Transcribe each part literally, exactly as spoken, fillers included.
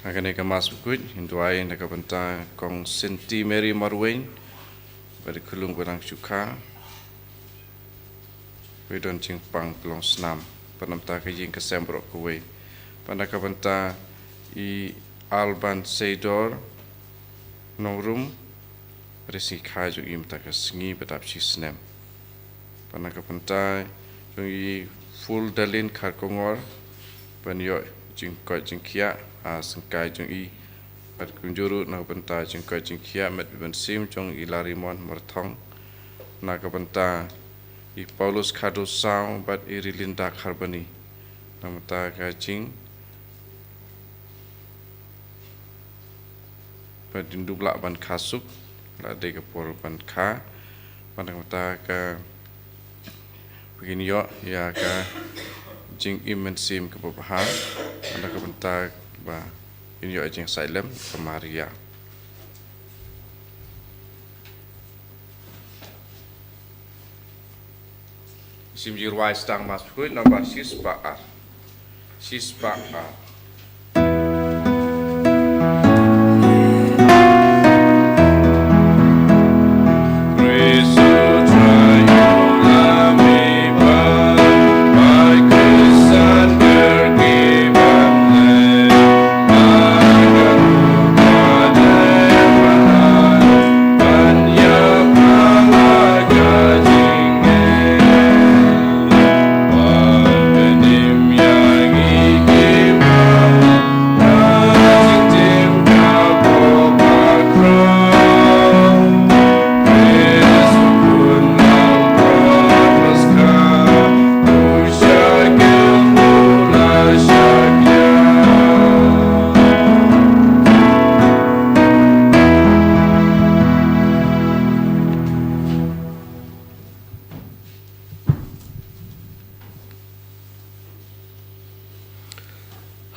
Ha kane ka Mass bakhuid, ngin duwai na ka bynta Kong Sinti Mary Marwein, ba dei ka khunlung ba dang shu kha, ba don jingpang ka long snam, bad na ka bynta ka ïing ka sem baroh kawei, bad na ka bynta i Alban Seidor Nongrum, ba dei sngi kha jong i mynta ka sngi ba dap shi snem. Bad na ka bynta jong i Fuldalin Kharkongor, ban ïoh jingkoit jingkhiah ha syngkai jong i. Bad kumjuh ruh na ka bynta jingkoit jingkhiah met bad mynsiem jong i Larimon Marthong. Na ka bynta i Paulus Khardosaw bad i Rilinda Kharbani. Na ka bynta ka jing ba dang dup lah ban kha suk, la dei ka por ban kha, bad na ka bynta ka ba kin ïoh ïa ka jingim mynsiem kaba bha, bad na ka bynta ba kin ïoh jingsahlem ka Maria. Shim jingrwai sdang Mass bakhuid nombar shispah ar. Shispah ar.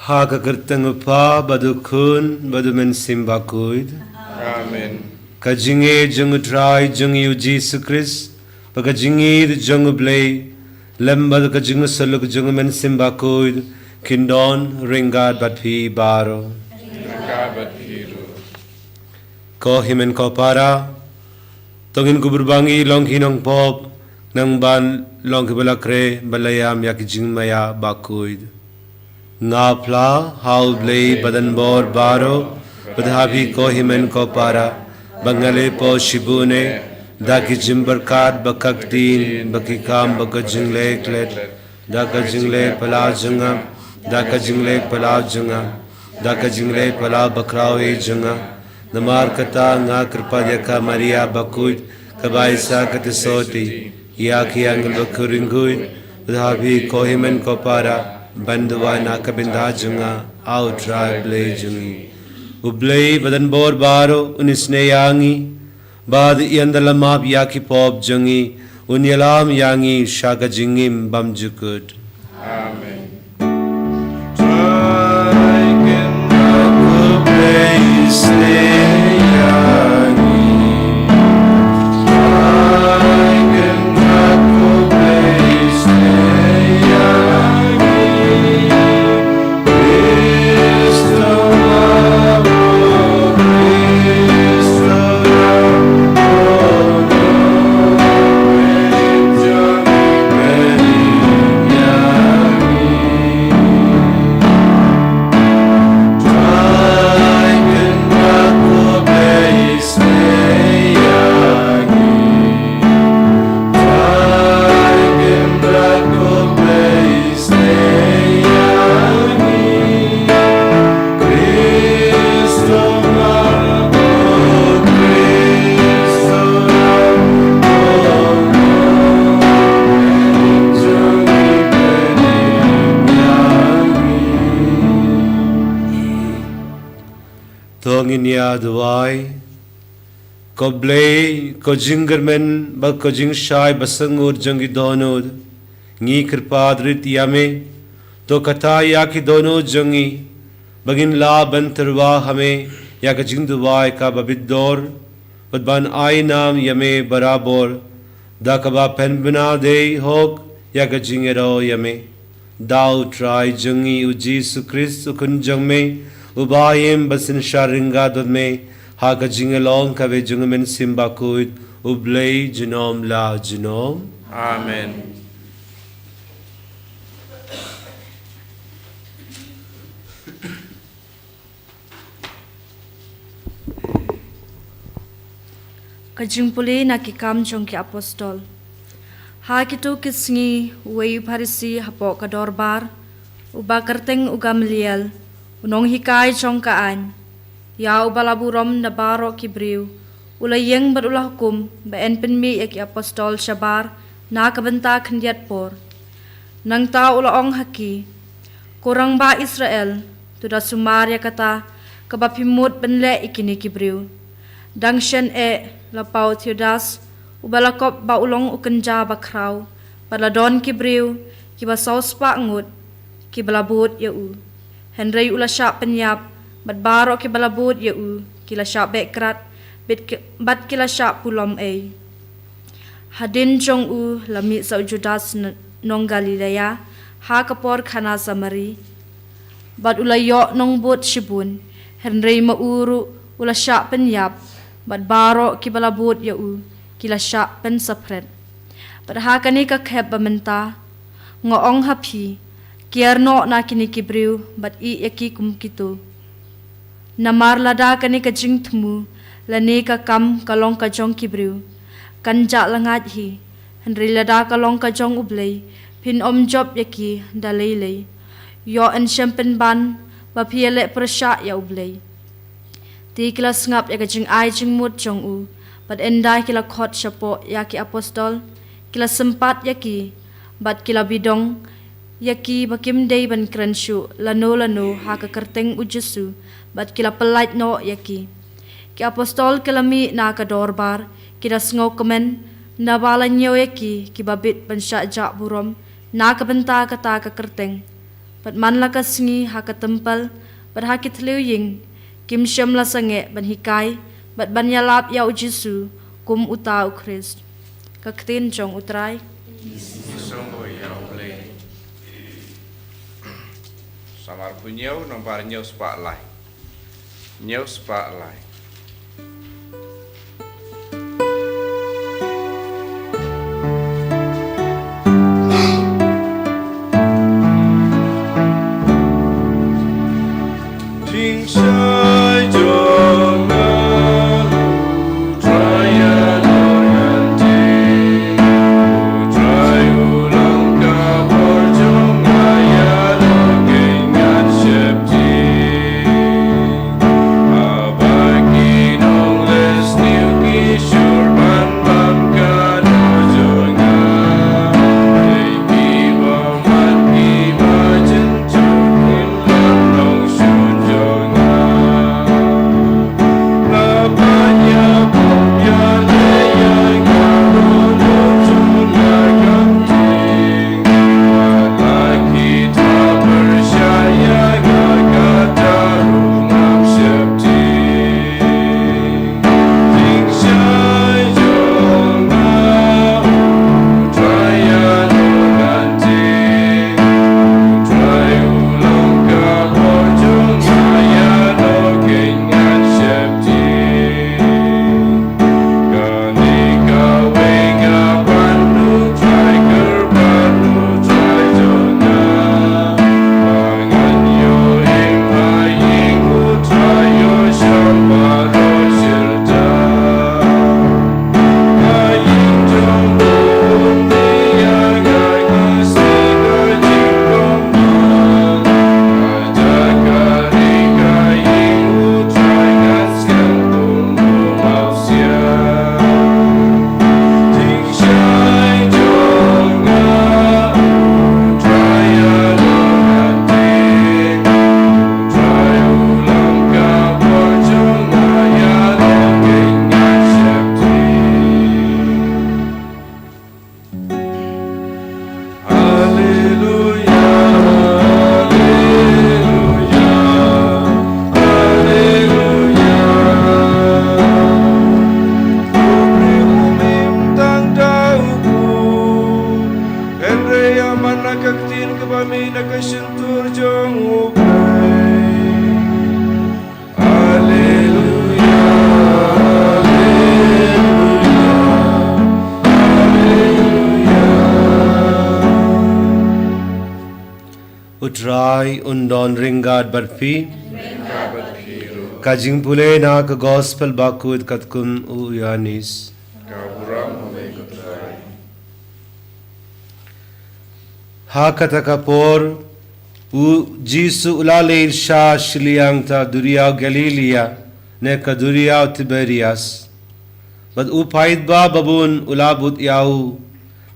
Ha ka kyrteng u Kpa bad u Khun bad u Mynsiem Bakhuid. Amen. Ka jingïeit jong u Trai jong ngi u Jisu Khrist, bad ka jingïeit jong u Blei, lem bad ka jingïasyllok jong u Mynsiem Bakhuid, kin don ryngkat bad phi baroh. Ryngkat bad phi ruh. Ko hynmen ko para, to ngin kubur ba ngi long ki nongpop, nang ban long kiba la khreh bad la ïam ïa ki jingmaïa bakhuid. Nga phla ha u Blei badonbor baroh, bad ha phi ko hynmen ko para, ba nga la pop shibun eh, da ki jingpyrkhat ba ka ktien, ba ki kam, ba ka jingleh klet, da ka jingleh palat jong nga, da ka jingleh palat jong nga, da ka jingleh palat bakhraw eh jong nga. Namar kata nga kyrpad ïa ka Maria bakhuid, kaba i sa ka theisotti, ïa ki angel bakhuid, bad ha phi ko hynmen ko para, ban duwai na ka bynta jong nga ha u Trai Blei jong ngi. U Blei badonbor baroh un isynei ïa ngi, bad un ïalap ïa ki pop jong ngi, un ïalam ïa ngi sha ka jingim bymjukut. Amen. To ngin ïa duwai. Ko Blei, ko jingkyrmen bad ko jingshai basngur jong ki dohnud, ngi kyrpad rit ïa me, to kata ïa ki dohnud jong ngi, ba ngin lah ban tyrwa ha me ïa ka jingduwai kaba bit dor, bad ban ai nam ïa me barabor, da kaba pynbna dei hok ïa ka jingïaroh ïa me. Da u Trai jong ngi u Jisu Khrist u Khun jong me, Uba im ba synshar ryngkat bad me, ha ka jinglong kaba jong ka Mynsiem Bakhuid, U Blei junom la junom. Amen. Ka jingpule na Ki Kam jong ki Apostol. Ha kito ki sngi, uwei u Pharisi hapoh ka dorbar, uba kyrteng u Gamaliel, u nonghikai jong ka aiñ, ïa uba la burom na baroh ki briew, u la ïeng bad u la hukum ba yn pynmih ïa ki apostol shabar na ka bynta khyndiat por. Nangta u la ong ha ki, Ko rangbah Israel, to da sumar ïa kata kaba phi mut ban leh ïa kine ki briew. Dang shen eh la paw u Theudas, uba la kop ba u long u kynja bakhraw, bad la don ki briew kiba saw spah ngut kiba la bud ïa u. Hynrei u la shah pynïap, bad baroh kiba la bud ïa u ki la shah beh krat, bad ki, bad ki la shah pulom ei. Hadien jong u la mih sa u Judas n-, nong Galilea, ha ka por khana Samari. Bad u la ïoh nongbud shibun, hynrei ma u ruh u la shah pynïap, bad baroh kiba la bud ïa u ki la shah pynsaphred. Bad ha kane ka khep ba mynta, nga ong ha phi, kiar noh na kine ki briew bad ïeh ïa ki kum kito. Namar lada kane ka jingthmu lane ka kam ka long ka jong ki briew, kan jah langait hi. Hynrei lada ka long ka jong U Blei, phin ym jop ïa ki da lei lei. Ïoh yn shem pynban ba phi ïaleh pyrshah ïa U Blei. Te ki la sngap ïa ka jingai jingmut jong u, bad ynda ki la khot shapoh ïa ki apostol, ki la sympat ïa ki, bad ki la bidong ïa ki ba kim dei ban kren shuh lano lano ha ka kyrteng U Jisu, bad ki la pyllait noh ïa ki. Ki apostol ki la mih na ka dorbar, ki da sngewkmen naba la ñiew ïa ki kiba bit ban shah jah burom na ka bynta kata ka kyrteng. Bad man la ka sngi ha ka templ bad ha ki thliew ïing, kim shym la sangeh ban hikai bad ban ïalap ïa U Jisu kum uta U Khrist. Ka ktien jong U Trai. Ngi sngewbha ïa U Blei. Samar phew hynñiew, nombar hynñiew spah lai. Hynñiew spah lai. Trai un don ryngkat bad phi. Ka jingpule na ka Gospel bakut katkum u Ïoannis. Ha kata ka por, u Jisu u la leit sha shiliang ta duriaw Galilia, ne ka duriaw Tiberias. Bad u paidbah babun u la bud ïa u,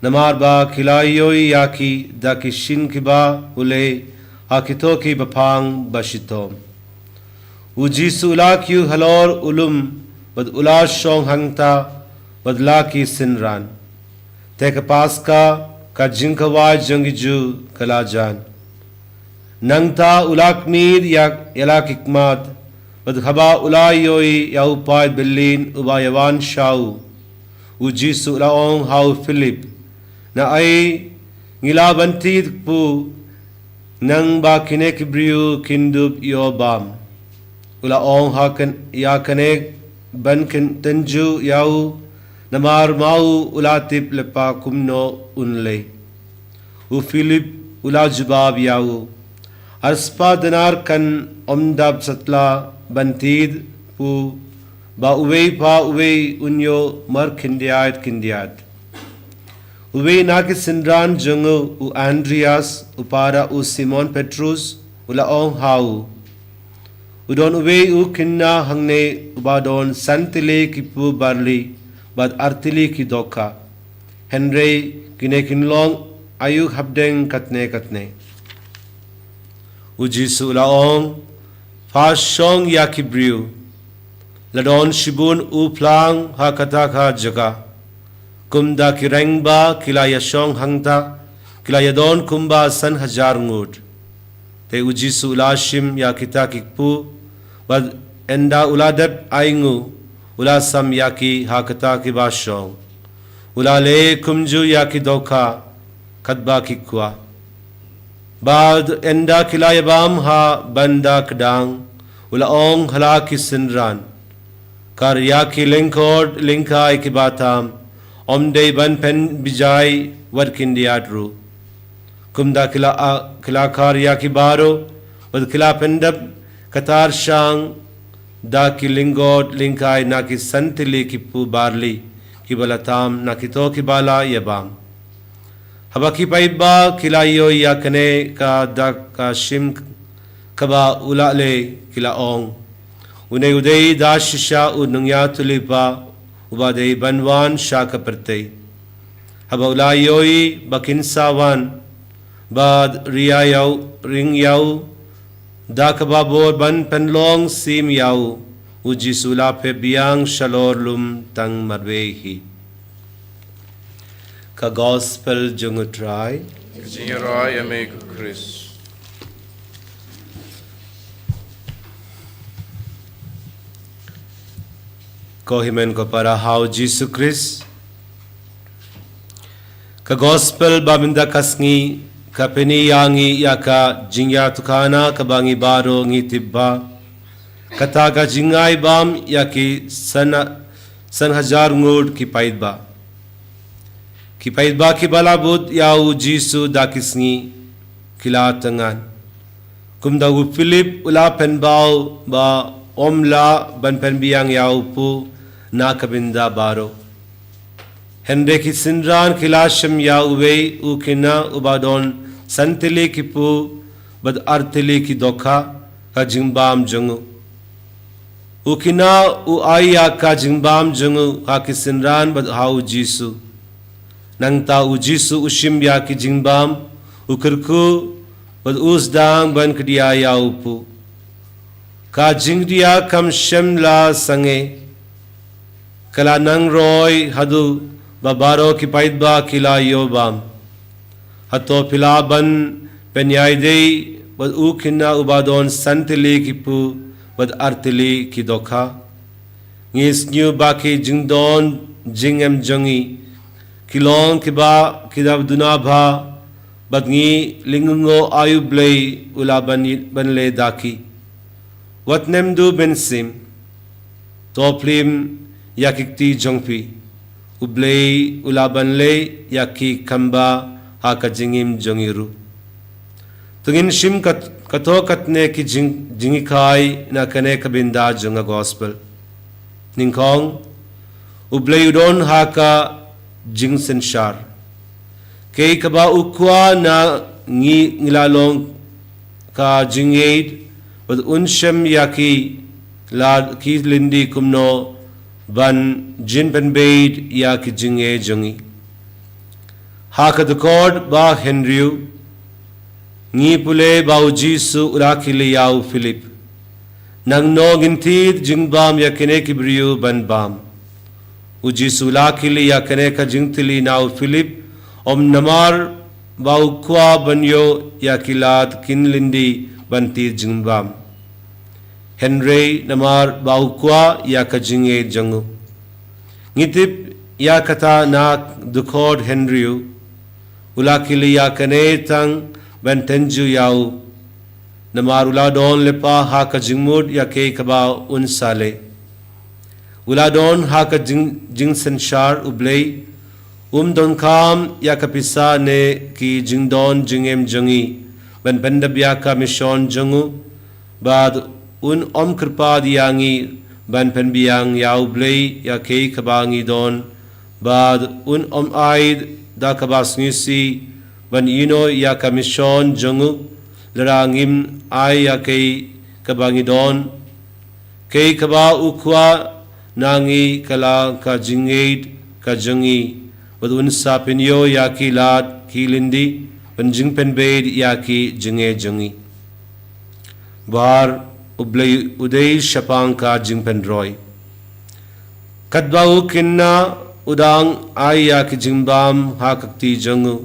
namar ba ki la ïohi ïa ki da ki shin kiba u leh ha kito ki baphang bashitom. U Jisu u la kiew halor u lum, bad u la shong hangta, bad la ki synran. Te ka Paska, ka jingkhawai jong ki Jiw, ka la jan. Nangta u la khmih ïa, ïa la ki khmat, bad haba u la ïohi ïa u paid byllien uba ïawan sha u, u Jisu u la ong ha u Philip, "Na ai ngi la ban thied kpu, nangba kine ki briew kin dup ïoh bam?" U la ong ha kan, ïa kane ban kynthynjuh ïa u, namar ma u u la tip lypa kumno un leh. U Philip u la jubab ïa u, "Arspah denar kan ym dap satlak ban thied kpu ba uwei pa uwei un ïoh markhyndiat khyndiat." Uwei na ki synran jong u, u Andrias, u para u Simon Petrus, u la ong ha u, "U don uwei u khynnah hangne uba don san tylli ki kpu barli, bad ar tylli ki dohkha. Hynrei kine kin long aïu hapdeng katne katne?" U Jisu u la ong, "Pha shong ïa ki briew." La don shibun u phlang ha kata ka jaka. Kumta ki rangbah ki la ïa shong hangta, ki la ïa don kumba san hajar ngut. Te u Jisu u la shim ïa kita ki kpu, bad ynda u la dep ainguh, u la sam ïa ki ha kata kiba shong. U la leh kumjuh ïa ki dohkha, katba ki kwah. Bad ynda ki la ïa bam ha bynta kdang, u la ong ha la ki synran, "Khar ïa ki lyngkot lyngkai kiba tam, ym dei ban pynbjai wat khyndiat ruh." Kumta ki la, a, ki la khar ïa ki baroh, bad ki la pyndep katar shang da ki lyngkot lyngkai na ki san tylli ki kpu barli, kiba la tam na kito kiba la ïa bam. Haba ki paidbah ki la ïohi ïa kane ka dak ka shim kaba u la leh, ki la ong, "Une u dei da shisha u nongïathuhlypa uba dei ban wan sha ka pyrthei." Haba u la ïohi ba kin sa wan, bad ri ïa u, ring ïa u, da kaba bor ban pynlong sim ïa u, u Jisu u la pep biang shalor lum tang marwei hi. Ka Gospel jong u Trai. Ka jingïaroh ïa me ko Khrist. Ko hynmen ko para ha u Jisu Khrist. Ka Gospel ba mynta ka sngi ka pyni ïa ngi ïa ka jingïathuhkhana kaba ngi baroh ngi tip ba kata ka jingai bam ïa ki san, san hajar ngut ki paidbah. Ki paidbah kiba la bud ïa u Jisu da ki sngi ki la thngan. Kumta u Philip u la pynpaw ba ym lah ban pynbiang ïa u kpu na ka bynta baroh. Hynrei ki synran ki la shem ïa uwei u khynnah uba don san tylli ki kpu bad ar tylli ki dohkha, ka jingbam jong u. U khynnah u ai ïa ka jingbam jong u ha ki synran bad ha u Jisu. Nangta u Jisu u shim ïa ki jingbam, u kyrkhu, bad u sdang ban khia ïa u kpu. Ka jingkhia kam shym la sangeh, ka la nang roi haduh ba baroh ki paidbah ki la ïoh bam. Hato phi lah ban pynïaid ei bad u khynnah uba don san tylli ki kpu bad ar tylli ki dohkha? Ngi sngew ba ki jingdon jingem jong ngi ki long kiba ki dap duna bha, bad ngi lyngngoh aïu Blei u lah ban, ban leh da ki. Wat nym duh mynsiem. To phlim ïa ki kti jong phi. U Blei u lah ban leh ïa ki kumba ha ka jingim jong ngi ruh. Pynshim kat, kato katne ki jing, jinghikai na kane ka bynda jong ka gospel. Nyngkong, U Blei u don ha ka jingsynshar. Kaei kaba u kwah na ngi, ngi la long ka jingngeit, bad un shem ïa ki lad ki lynti kumno ban jin pynbeit ïa ki jingngeit jong ngi. Ha ka dkhot ba hynriew, ngi pule ba U Jisu u la kylli ïa u Philip, "Nangno ngin thied jingbam ïa kine ki briew ban bam?" U Jisu u la kylli ïa kane ka jingtylli na u Philip, ym namar ba u kwah ban ïoh ïa ki lad ki lynti ban thied jingbam, hynrei namar ba u kwah ïa ka jingngeit jong u. Ngi tip ïa kata na dkhot hynriew, u la kylli ïa kane tang ban tynjuh ïa u, namar u la don lypa ha ka jingmut ïa kaei kaba un sa leh. U la don ha ka jing, jingsynshar U Blei, um donkam ïa ka pisa ne ki jingdon jingem jong ngi ban pyndep ïa ka mission jong u, bad un ym kyrpad ïa ngi ban pynbiang ïa U Blei ïa kaei kaba ngi don, bad un ym ai da kaba sngewsih ban ïehnoh ïa ka mission jong u, lada ngim ai ïa kaei kaba ngi don. Kaei kaba u kwah na ngi ka long ka jingngeit ka jong ngi, bad un sa pynïoh ïa ki lad ki lynti ban jingpynbeit ïa ki jingngeit jong ngi. Bad U Blei u dei shaphang ka jingpynroi. Katba u khynnah u dang ai ïa ki jingbam ha ka kti jong u,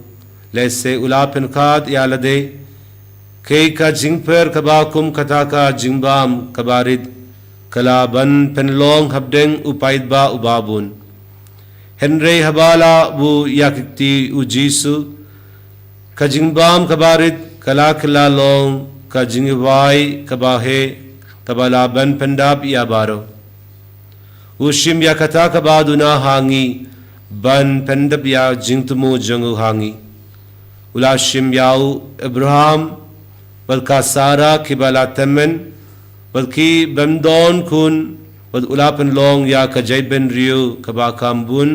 lehse u la pynkhot ïa lade, "Kaei ka jingpher kaba kum kata ka jingbam kaba rit, ka la ban pynlong hapdeng u paidbah uba bun." Hynrei haba la buh ïa ka kti U Jisu, ka jingbam kaba rit ka la kylla long ka jinghikai kaba heh, kaba la ban pyndap ïa baroh. U shim ïa kata kaba duna ha ngi ban pyndep ïa ka jingthmu jong u ha ngi. U la shim ïa u Abraham bad ka Sara kiba la tymmen, bad ki bym don khun, bad u la pynlong ïa ka jaitbynriew kaba kham bun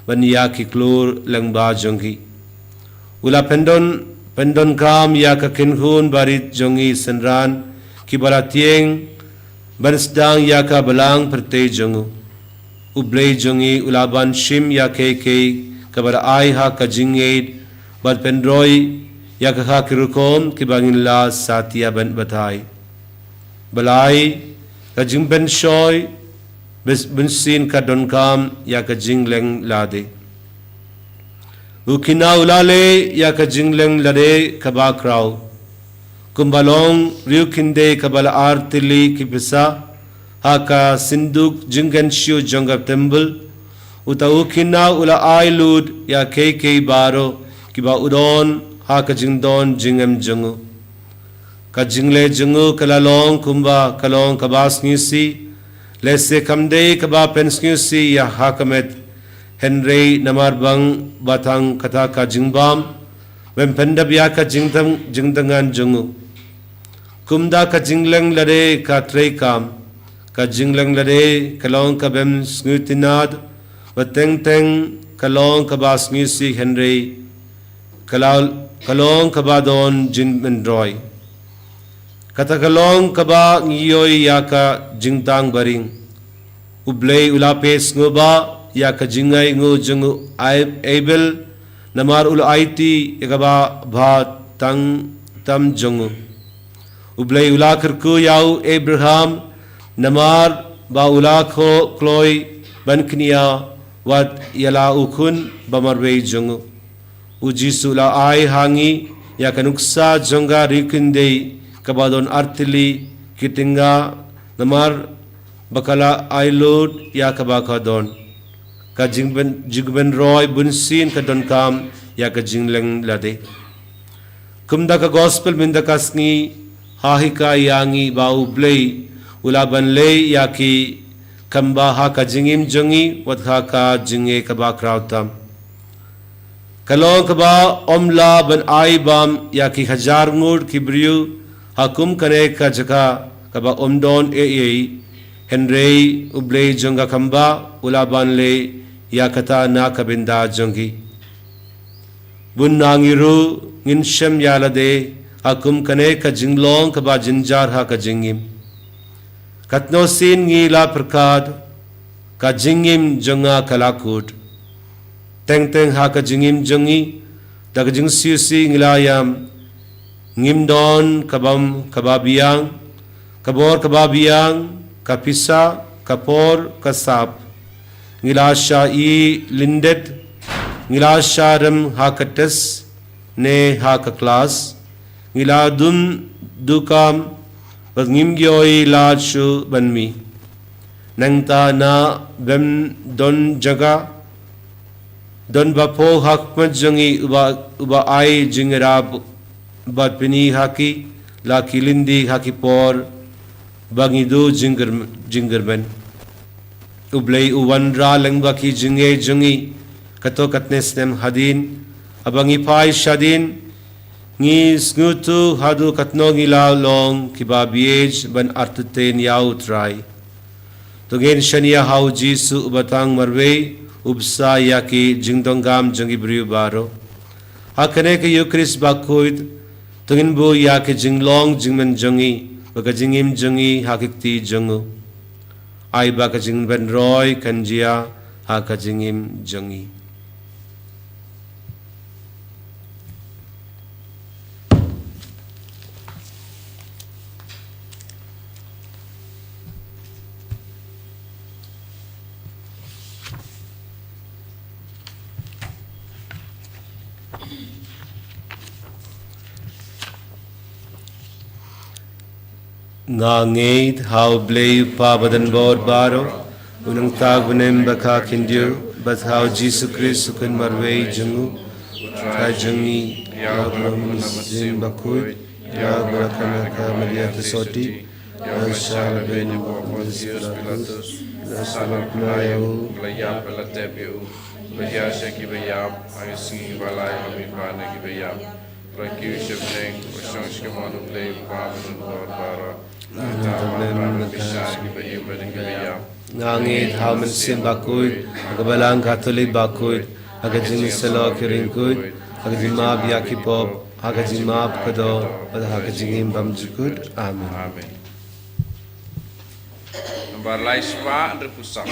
ban ïa ki khlur lyngba jong ki. U la pyndon, pyndonkam ïa ka kynhun barit jong ngi synran kiba la tieng ban sdang ïa ka balang pyrthei jong u. U Blei jong ngi u la ban shim ïa kaei kaei kaba la ai ha ka jingngeit, bad pynroi ïa ka ha ki rukom kiba ngin lah satia ban batai. Balei? Ka jingpynshoi bes, bunsien ka donkam ïa ka jingleh lade. U khynnah u la leh ïa ka jingleh lade kaba khraw. Kumba long riewkhyndai kaba la ar tylli ki pisa ha ka synduk jingkynshew jong ka templ, uta u khynnah u la ai lut ïa kaei kaei baroh kiba u don ha ka jingdon jingem jong u. Ka jingleh jong u ka la long kumba ka long kaba sngewsih, lehse kam dei kaba pynsngewsih ïa ha ka met, hynrei namar ba tang kata ka jingbam ban pyndep ïa ka jingtang, jingtngan jong u. Kumta ka jingleh lade ka treikam, ka jingleh lade ka long ka bym sngewtynnad, bad teng teng ka long kaba sngewsih, hynrei ka la, ka long kaba don jingpynroi. Kata ka long kaba ngi ïohi ïa ka jingtang baring. U Blei u la peit sngewbha ïa ka jingai nguh jong u Ab-, Abel, namar u la aiti ïa kaba bha tang tam jong u. U Blei u la kyrkhu ïa u Abraham, namar ba u la kho-, kloi ban kñia wat ïa la u khun ba marwei jong u. U Jisu u la ai ha ngi ïa ka nuksa jong ka riewkhyndai kaba don artylli ki tnga, namar ba ka la ai lut ïa kaba ka don. Ka jingpyn-, jingpynroi bunsien ka donkam ïa ka jingleh lade. Kumta ka gospel mynta ka sngi, ha hikai ïa ngi ba U Blei u la ban leh ïa ki kam ba ha ka jingim jong ngi, wat ha ka jingeh kaba khraw tam. Ka long kaba ym lah ban ai bam ïa ki hajar ngut ki briew ha kum kane ka jaka kaba ym don ei ei, hynrei U Blei jong ka khambah u lah ban leh ïa kata na ka bynta jong ki. Bun na ngi ruh ngin shem ïa lade ha kum kane ka jinglong kaba jynjar ha ka jingim. Katno sien ngi la pyrkhat, ka jingim jong nga ka la kut. Teng teng ha ka jingim jong ngi, da ka jingsngewsih ngi la ïam, ngim don ka bam kaba biang, ka bor kaba biang, ka pisa, ka por, ka sap. Ngi la shah ïeh lyndet, ngi la shah rem ha ka test ne ha ka klas, ngi la dum dukam, bad ngim ïohi lad shuh ban mih. Nangta na bym don jaka, don ba pho ha khmat jong ngi uba, uba ai jingïarap bad pyni ha ki, la ki lynti ha ki por ba ngi duh jingkyrm-, jingkyrmen. U Blei u wanrah lyngba ki jingngeit jong ngi, katto katne snem hadien, haba ngi phai shadien, ngi sngewthuh haduh katno ngi la long kiba bieit ban artatien ïa U Trai. To ngin shaniah ha U Jisu uba tang marwei, u bsa ïa ki jingdonkam jong ki briew baroh. Ha kane ka Eukharist bakhuid, to ngin buh ïa ki jinglong jingman jong ngi, bad ka jingim jong ngi ha ki kti jong u. Ai ba ka jingpynroi kan jia ha ka jingim jong ngi. Nga ngeit ha U Blei u Kpa badonbor baroh, u nongthoh bymman bad ka khyndiat, bad ha U Jisu Khrist u khun marwei jong u, u Trai jong ngi, ïa uba long mynsiem bakhuid, ïa uba la kha na ka Maria ka sotti, ïa uba la shah lade na ka Pontius Pilatus, la sahnarphna ïa u, la ïap bad la tep ïa u, la hiar sha kiba ïap, ha ka sngi ba lai u la mihpat na kiba ïap. Ba la kiew sha bneng, ba la shong sha ka mon U Blei u Kpa badonbor baroh. Nangta u la wan ban bishar ïa kiba im bad ïa kiba ïap. Nga ngeit ha U Mynsiem Bakhuid, ha ka Balang Katholik bakhuid, ha ka jingïasyllok ki riewkhuid, ha ka jingmap ïa ki pop, ha ka jingmap kordor, bad ha ka jingim bymjukut. Amen. Amen. Nambar lai spah hynriewphew saw.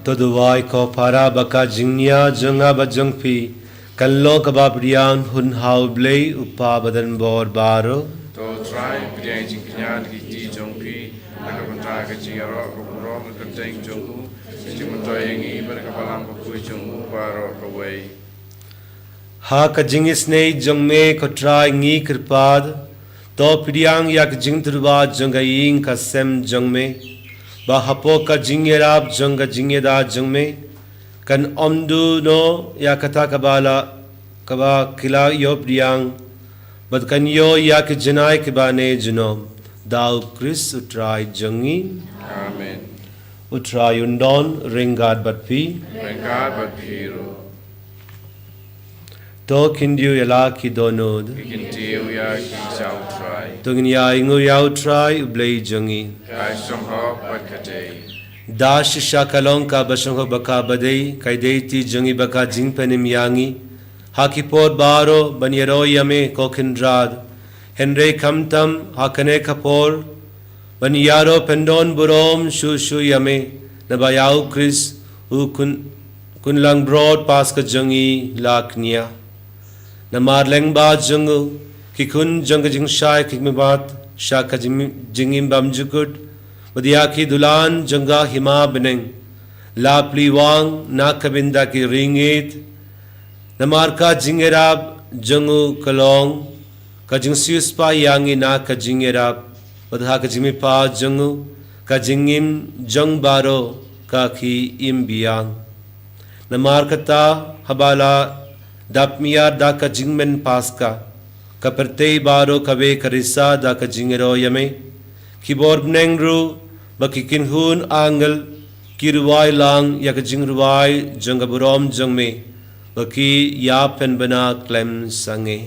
To duwai ko para ba ka jingïa jong nga bad jong phi kan long kaba pdiang hun ha U Blei u Kpa badonbor baroh. To Trai, pdiang jingkñia ki kti jong phi, na ka bynta ka jingïaroh ka burom ka kyrteng jong u, ka jingmyntoi ïa ngi bad ka Balang Bakhuid jong u baroh kawei. Ha ka jingisynei jong me ko Trai ngi kyrpad, to pdiang ïa ka jingtyrwa jong ka ïing ka sem jong me, ba hapoh ka jingïarap jong ka jingïada jong me, kan ym duh noh ïa kata kaba la, kaba ki la ïoh pdiang, bad kan ïoh ïa ki janai kiba ne junom. Da u Khrist u Trai jong ngi. Amen. U Trai un don ryngkat bad phi. Ryngkat bad phi ruh. To khyndiat ïa la ki dohnud. Khyndiat ïa ki, ïa u Trai. To ngin ïa ainguh ïa u Trai u Blei jong ngi. Ka shong hok bad ka dei. Da shisha ka long kaba shong hok bad kaba dei, ka dei ti jong ngi bad ka jingpynim ïa ngi ha ki por baroh ban ïaroh ïa me ko Kynrad. Hynrei khamtam ha kane ka por ban ïaroh pyndonburom shuh shuh ïa me, naba ïa u Khrist u khun, khun langbrot Paskha jong ngi la kñia. Namar lyngba jong u ki khun jong ka jingshai ki khmih bad sha ka jing, jingim bymjukut, bad ïa ki dulan jong ka hima bneng la plie wang na ka bynta ki riewngeit. Namar ka jingïarap jong u ka long ka jingsiewspah ïa ngi na ka jingïarap, bad ha ka jingmihpat jong u ka jingim jong baroh ka ki im biang. Namar kata, haba la dap mih da ka jingmen Paskha, ka pyrthei baroh kawei ka risa da ka jingïaroh ïa me. Ki bor bneng ruh bad ki kynhun angel ki rwai lang ïa ka jingrwai jong ka burom jong me, bad ki ïa pynbna khlem sangeh.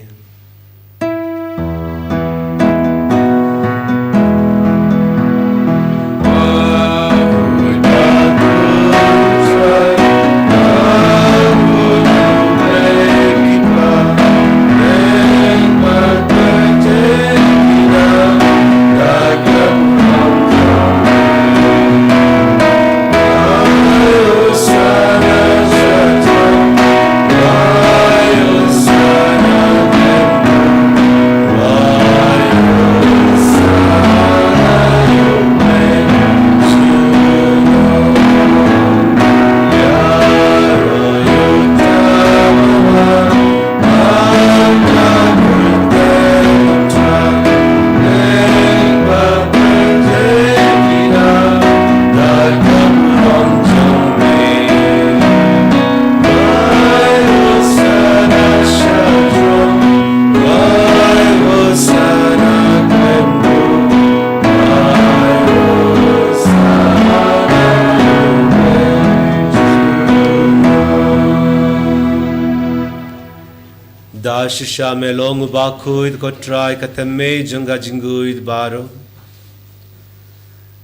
Da shisha me long u bakhuid ko Trai ka thymmei jong ka jingkhuid baroh.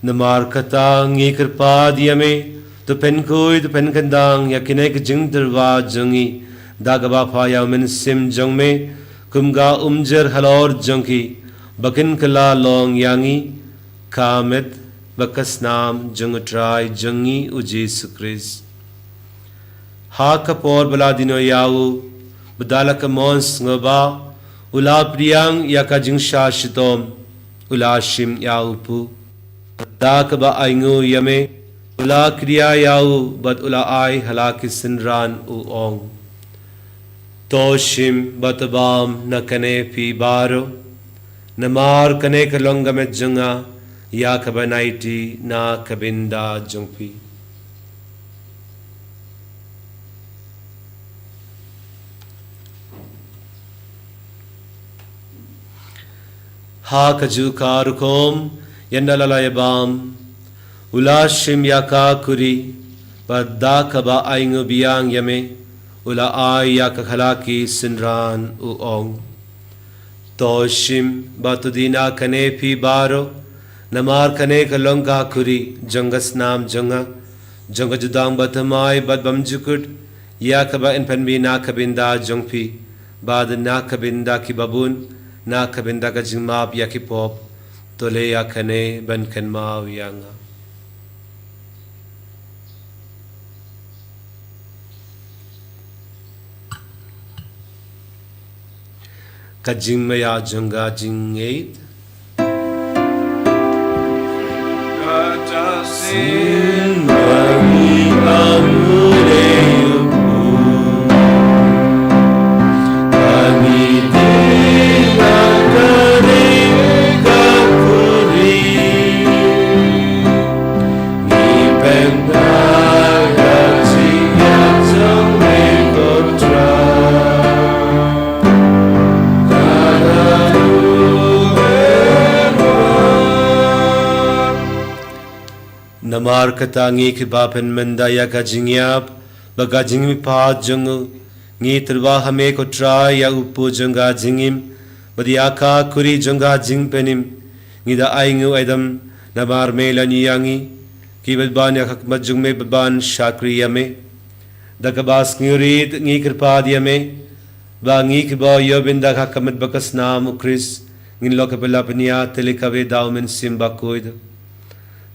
Namar kata ngi kyrpad ïa me, to pynkhuid, to pynkyndang ïa kine ki jingtyrwa jong ngi da kaba phah ïa u Mynsiem jong me kum ka umjer halor jong ki, ba kin kylla long ïa ngi ka met bad ka snam jong u Trai jong ngi u Jisu Khrist. Ha ka por ba la die noh ïa u, bad da la ka mon sngewbha, u la pdiang ïa ka jingshah shitom, u la shim ïa u puk. Da kaba ainguh ïa me, u la khriat ïa u, bad u la ai ha la ki synran u ong: To shim bad to bam na kane phi baroh, namar kane ka long ka met jong nga, ïa kaba nai ti na ka bynta jong phi. Ha kajuh ka rukom, ynda la la ïa bam, u la shim ïa ka khuri, bad da kaba ainguh biang ïa me, u la ai ïa ka ha la ki synran u ong: To shim bad to die na kane phi baroh, namar kane ka long ka khuri jong ka snam jong nga, jong ka jutang bathymmai bad bymjukut, ïa kaba yn pynmih na ka bynta jong phi, bad na ka bynta ki babun, na ka bynta ka jingmap ïa ki pop. To leh ïa kane ban kynmaw ïa nga. Ka jingmaïa jong ka jingngeit. Namar kata ngi kyrpad pynmynta ïa ka jingïap bad ka jingmihpat jong u. Ngi tyrwa ha me ko Trai ïa u kpu jong ka jingim bad ïa ka kuri jong ka jingpynim. Ngi da ainguh aidam namar me la ñiew ïa ngi ki bad ban ïa ka khmat jong me bad ban shakri ïa me. Da kaba sngewrit ngi kyrpad ïa me ba ngi kiba ïoh ban da ka khmat bad ka snam u Khrist ngin long kiba la pynïaid tylli kawei da u Mynsiem Bakhuid.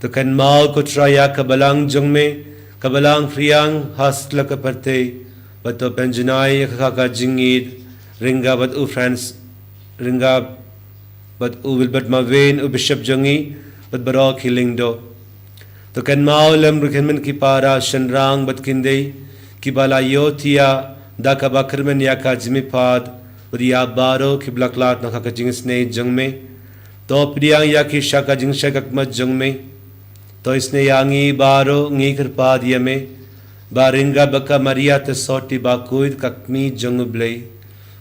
To kynmaw ko Trai ïa ka balang jong me, ka balang phriang ha satlak ka pyrthei, bad to pynjanai ïa ka ha ka jingïeid ryngkat bad u Francis, ryngkat bad u Wilbert Marwein u Bishop jong ngi bad baroh ki lyngdoh. To kynmaw lem ruh ïa ki para shynrang bad kynthei kiba la ïohthiah da kaba kyrmen ïa ka jingmihpat bad ïa baroh kiba la khlad na ka ka jingisynei jong me. To pdiang ïa ki sha ka jingshai ka khmat jong me. To isynei ïa ngi baroh ngi kyrpad ïa me ba ryngkat bad ka Maria Theisotti Bakhuid ka kmie jong u Blei,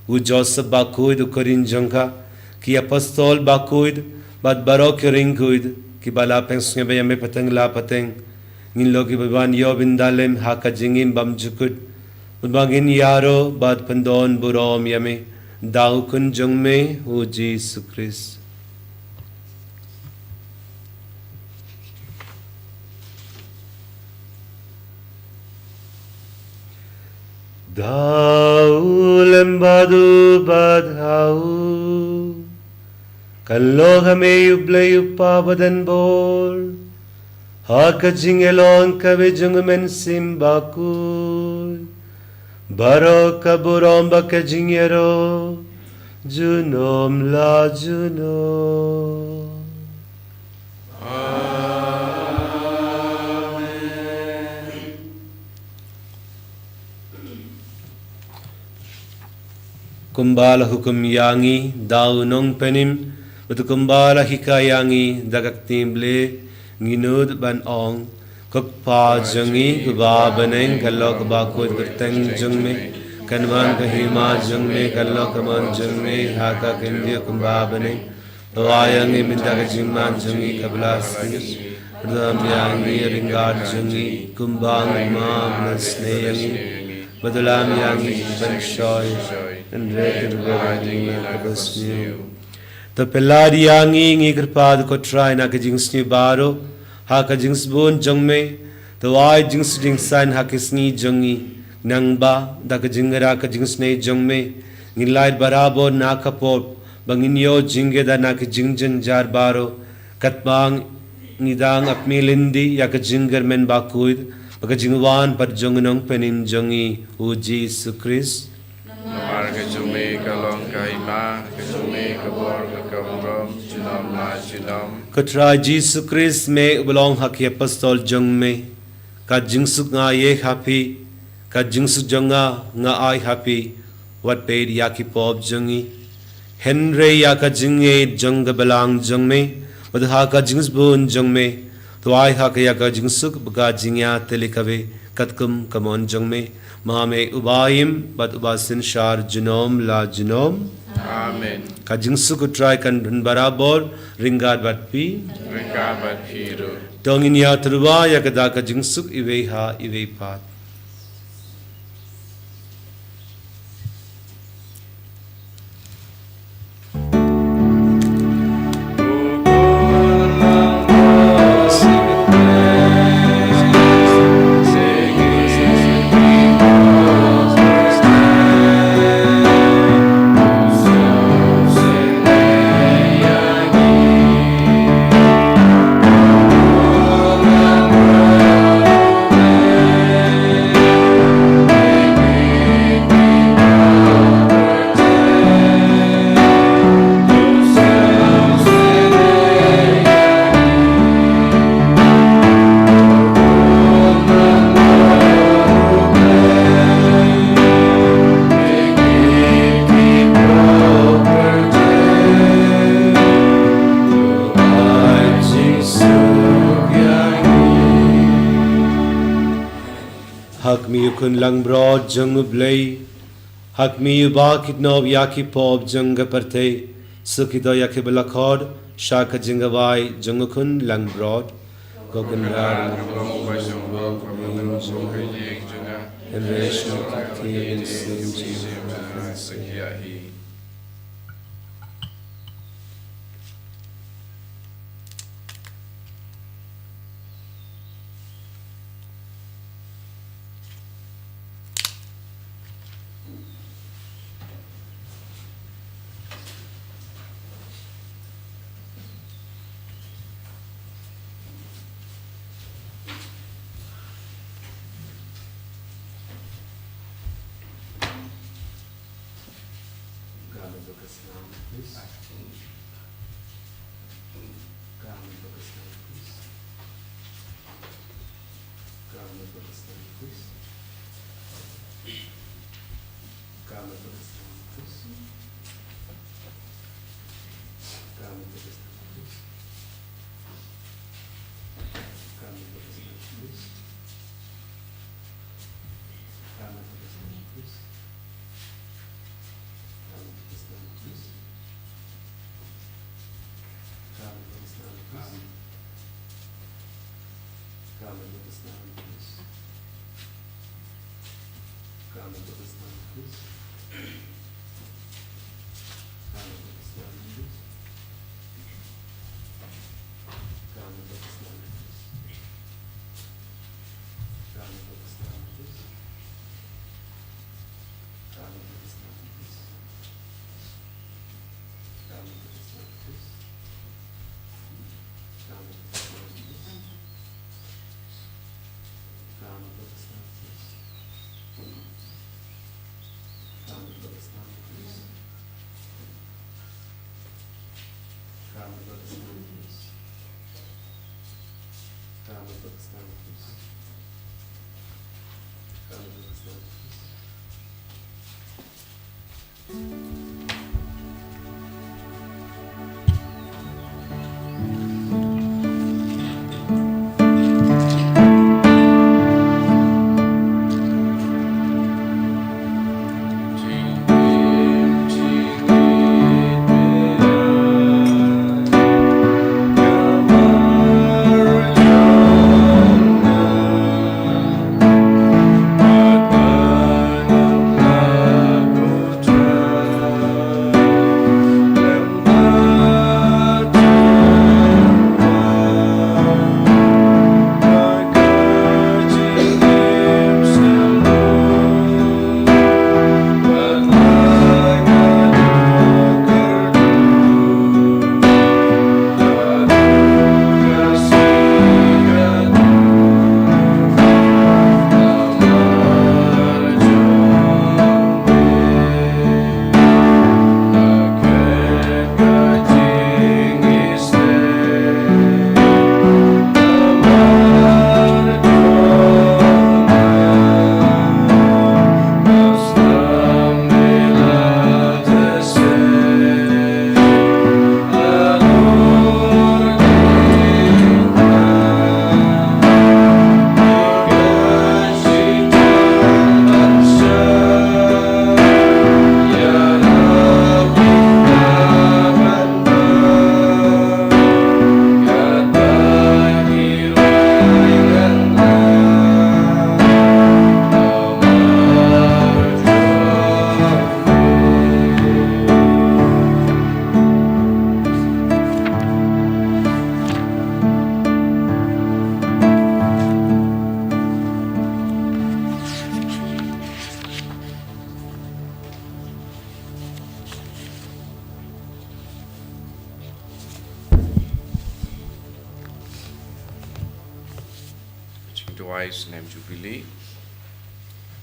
u Joseph Bakhuid u kyrteng jong ka, ki apostol bakhuid bad baroh ki riewkhuid kiba la pynsngewbha ïa me pateng la pateng, ngin long kiba ban ïoh ban da lem ha ka jingim bymjukut bad ba ngin ïaroh bad pyndonburom ïa me da u Khun jong me u Jisu Khrist. Da u lem bad u bad ha u kan long ha me u Blei u Kpa badan bor, ha ka jingïalong kawei jong u Mynsiem Bakhuid, baroh ka burom bad ka jingïaroh junom la junom. Kumba la hukum ïa ngi da u Nongpynim, bad kumba la hikai ïa ngi da ka ktien Blei, ngi nud ban ong: Ko Kpa jong ngi uba ha bneng, ka long kaba khuid ka kyrteng jong me, kan wan ka hima jong me, kan long ka mon jong me ha ka khyndiat kumba ha bneng. To ai ïa ngi mynta ka jingman jong ngi kaba la shisha. Pyndonkam ïa ngi ryngkat jong ngi kumba ngi ma ba la shisha ïa ngi. Bad to lam ïa ngi ban shoi, hynrei to pynbeit ïa ngi na kaba sniew. To pyllait ïa ngi, ngi kyrpad ko Trai, na ka jingsniew baroh ha ka jingsbun jong me. To ai jingsuk jingsaiñ ha ki sngi jong ngi, nangba da ka jingïarap ka jingisynei jong me ngin lait barabor na ka pop, ba ngin ïoh jingïada na ki jingjynjar baroh, katba ngi dang ap mylliendi ïa ka jingkyrmen bakhuid bad ka jingwan pat jong u Nongpynim jong ngi u Jisu Khrist. Namar ka jong me ka long ka hima, ka jong me ka bor, ka burom junom la junom. Ko Trai Jisu Khrist, me uba la ong ha ki apostol jong me: Ka jingsuk nga ai ha phi, ka jingsuk jong nga nga ai ha phi. Wat peit ïa ki pop jong ngi, hynrei ïa ka jingïeit jong ka balang jong me. Bad ha ka jingsbun jong me, to ai ha ka ïa ka jingsuk bad ka jingïatylli kawei katkum ka mon jong me, ma me uba im bad uba synshar junom la junom. Amen. Ka jingsuk u Trai kan don barabor ryngkat bad phi. Ryngkat bad phi ruh. To ngin ïatyrwa ïa ka da ka jingsuk iwei ha iwei pat. Ha khmih u Khun langbrot jong U Blei, ha khmih uba kit noh ïa ki pop jong ka pyrthei, suk ïa ki ba la khot sha ka jingkhawai jong u Khun langbrot. Ko Kynrad, nga long uba shong bok bad nga long uba ïeng jong nga. Hynrei sngewthuh ïa ka mynsiem jong nga. Jingduwai snem Jubilee.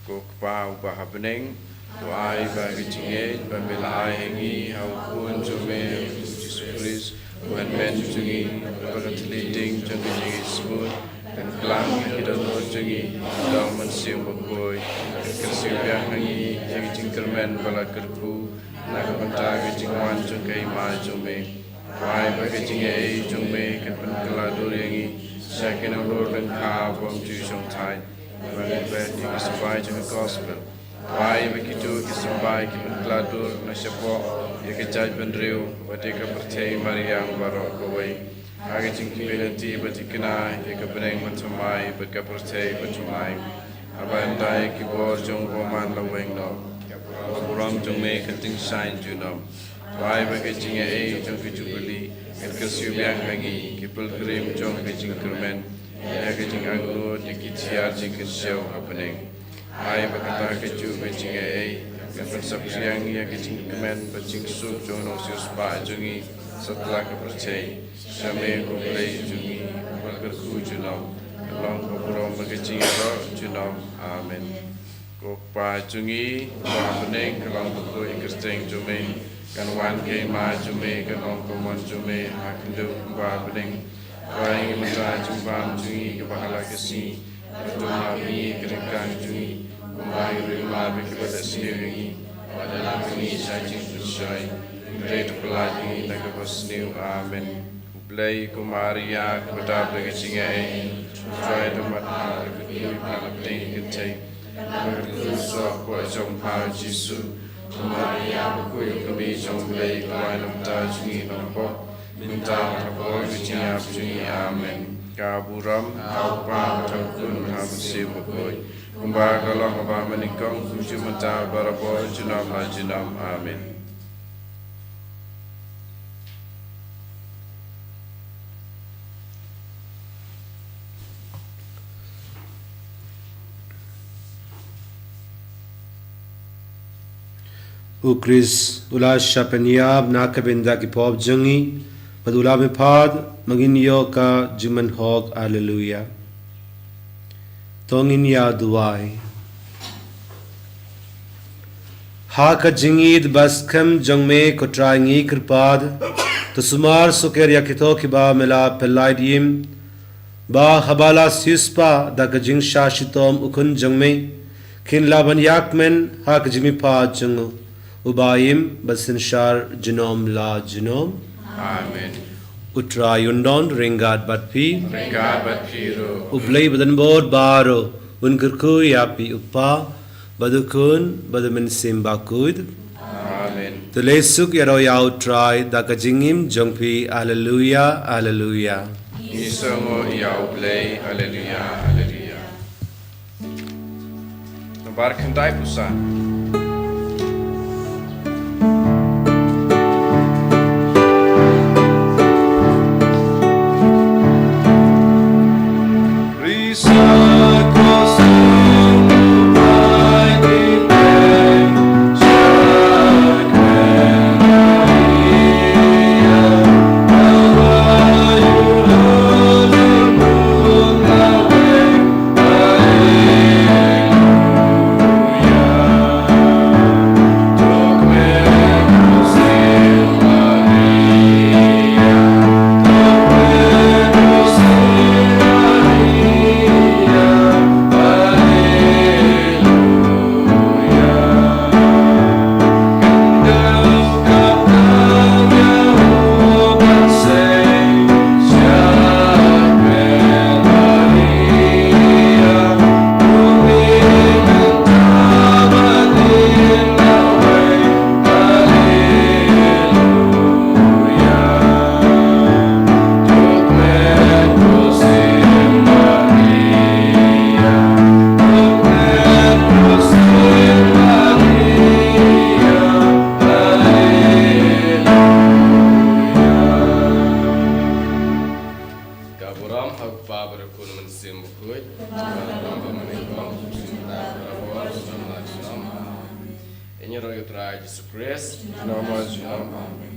Ko Kpa uba ha bneng, to ai ba ka jingngeit ba me la ai ha ngi ha u Khun jong me u Jisu Khrist, u Hynmen jong ngi, bad ba ka thylliej ding jong ka jingngeit smuit kan klang ha ki dohnud jong ngi, da u Mynsiem Bakhuid, kan kyrsiew biang ha ngi ïa ka jingkyrmen ba la kyrkhu na ka bynta ka jingwan jong ka Hima jong me. Ai ba ka jingaiei jong me kan pynkylla dur ïa ngi sha ki nonglor lyngkha bym ju shongthait. Ba ngin bret ïa ki symbai jong ka gospel. Ai ba kito ki symbai ki pynkylla dur na shapoh ïa ka jaitbynriew bad ïa ka pyrthei mariang baroh kawei. Ha ka jingkyrmen lynti bad thikna ïa ka bneng bathymmai bad ka pyrthei bathymmai. Haba ïa ki bor jong u Bamon la weng noh, ka burom jong me kan tyngshaiñ junom. Ai ba ka jingaiei jong ka Jubili kan kyrsiew biang ha ngi, ki pilgrim jong ka jingkyrmen, ïa ka jingangnud ïa ki thiar jingkynshew ha bneng. Ai ba kata kajuh ka jingaiei kan pynsap ïa ka jingkmen bad jingsuk jong u nongsiewspah jong ngi satlak ka pyrthei. Sha me ko Blei jong ngi, uba kyrkhu junom, ka long ka burom bad ka jingïaroh junom. Amen. Ko Kpa jong ngi uba ha bneng, ka long bakhuid ïa ka kyrteng jong me. Kan wan ka hima jong me, kan long ka mon jong me ha khyndew kumba ha bneng. Pynban ïa ngi mynta ka jingbam jong ngi kaba ha la ka sngi. Bad to map ïa ngi ki ryngkang jong ngi, kumba ngi ruh ngi map ïa kiba leh sniew ïa ngi. Wat ïalam ïa ngi sha ka jingpynshoi, hynrei to pyllait ïa ngi na kaba sniew. Amen. U Blei, ko Maria kaba dap da ka jingaiei, U Trai u don bad pha, pha la kyrkhu ïa pha na pdeng ki kynthei, bad ka kyrkhu u soh hapoh jong pha u Jisu. Ko Maria bakhuid, ka kmie jong U Blei, kyrpad ïa ngi mynta jong ngi nongpop, mynta bad ha ka por ka jingïap jong ngi. Amen. Ka burom ha U Kpa bad ha U Khun bad ha U Mynsiem Bakhuid, kumba ka long ha ba mynnyngkong, kumjuh mynta, barabor, junom la junom. Amen. U Khrist u la shah pynïap na ka bynta ki pop jong ngi, bad u la mihpat, ma ngin ïoh ka jingmynhok. Alleluia. To ngin ïa duwai. Ha ka jingïeit ba skhem jong me ko Trai ngi kyrpad, to sumar sukher ïa kito kiba me la pyllait im, ba haba la siewspah da ka jingshah shitom u Khun jong me, kin lah ban ïakmen ha ka jingmihpat jong u, uba im bad synshar junom la junom. Amen. U Trai un don ryngkat bad phi. Ryngkat bad phi ruh. U Blei badonbor baroh un kyrkhu ïa phi, U Kpa, bad U Khun, bad U Mynsiem Bakhuid. Amen. To leh suk ïaroh ïa U Trai da ka jingim jong phi. Alleluia, alleluia. Ngi sngewnguh ïa U Blei. Alleluia, alleluia. Nombar khyndai phew san. Ka burom ha U Kpa bad U Khun, Mynsiem Bakhuid. Ka burom ha U Kpa bad U Khun, Mynsiem Bakhuid. Ïa ngi ïaroh ïa U Trai Jisu Khrist. Junom la junom. Amen.